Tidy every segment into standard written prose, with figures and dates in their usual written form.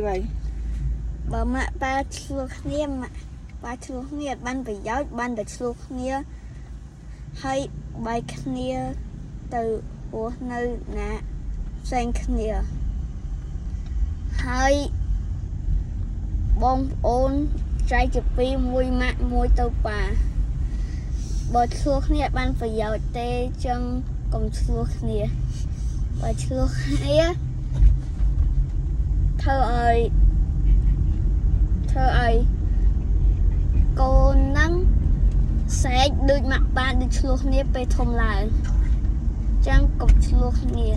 វិញ បើម៉ាក់ប៉ាឈ្លោះគ្នាម៉ាក់ប៉ាឈ្លោះគ្នាអត់បានប្រយោជន៍បានតែឈ្លោះគ្នាហើយបែកគ្នាទៅរស់នៅណាផ្សេងគ្នាហើយបងប្អូនចែកជាពីរមួយម៉ាក់មួយទៅប៉ាបើឈ្លោះគ្នាអត់បានប្រយោជន៍ទេចឹងកុំឈ្លោះគ្នាបើឈ្លោះគ្នាធ្វើឲ្យ ធ្វើឲ្យកូនហ្នឹងស្រែកដូចម៉ាក់ប៉ាដូចឈ្លោះគ្នាពេលធំឡើងចឹងកុំឈ្លោះគ្នា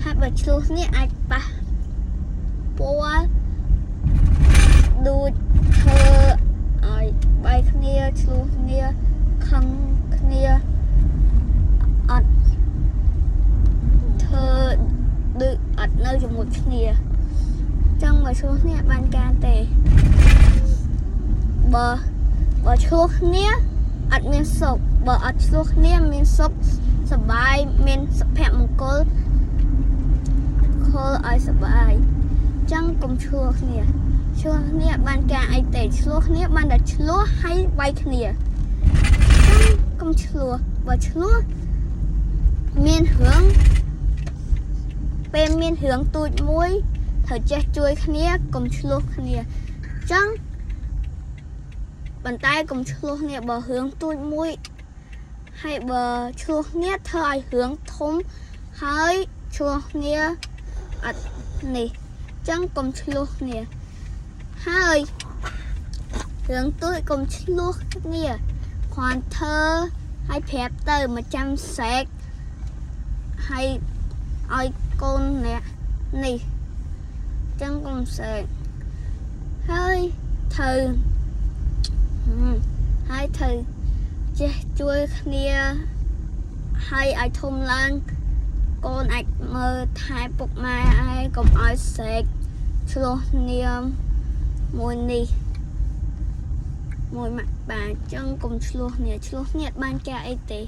ហើយបើឈ្លោះគ្នាអាចប៉ះពាល់ដូចធ្វើឲ្យបែកគ្នាឈ្លោះគ្នាខឹងគ្នាអត់ធ្វើដូចអត់នៅជាមួយគ្នា ចឹងបើឈ្លោះគ្នាអត់បានការទេបើបើឈ្លោះគ្នាអត់មានសុខបើអត់ឈ្លោះគ្នាមានសុខសប្បាយមានសុភមង្គលខលឲ្យសប្បាយចឹងកុំឈ្លោះគ្នាឈ្លោះគ្នាអត់បានការអីទេឈ្លោះគ្នាបានតែឈ្លោះហើយវាយគ្នាចឹងកុំឈ្លោះបើឈ្លោះមានរឿងពេលមានរឿងទូចមួយ ត្រូវចេះជួយគ្នាកុំឈ្លោះគ្នាអញ្ចឹងប៉ុន្តែកុំឈ្លោះគ្នាបើរឿងទូចមួយហើយបើឈ្លោះគ្នាធ្វើឲ្យរឿងធំហើយឈ្លោះគ្នាអត់នេះអញ្ចឹងកុំឈ្លោះគ្នាហើយរឿងទូចកុំឈ្លោះគ្នាគ្រាន់ធ្វើឲ្យប្រាប់ទៅមកចាំស្រែកហើយឲ្យកូនអ្នកនេះ ចឹងកុំស្រែកហើយត្រូវហឹមហើយត្រូវចេះជួយគ្នាហើយឲ្យធំឡើងកូនអាចមើលថែពុកម៉ែឯងកុំឲ្យស្រែកឈ្លោះគ្នាមួយនេះមួយម៉ាក់ប៉ាចឹងកុំឈ្លោះគ្នាឈ្លោះគ្នាអត់បានការអីទេ។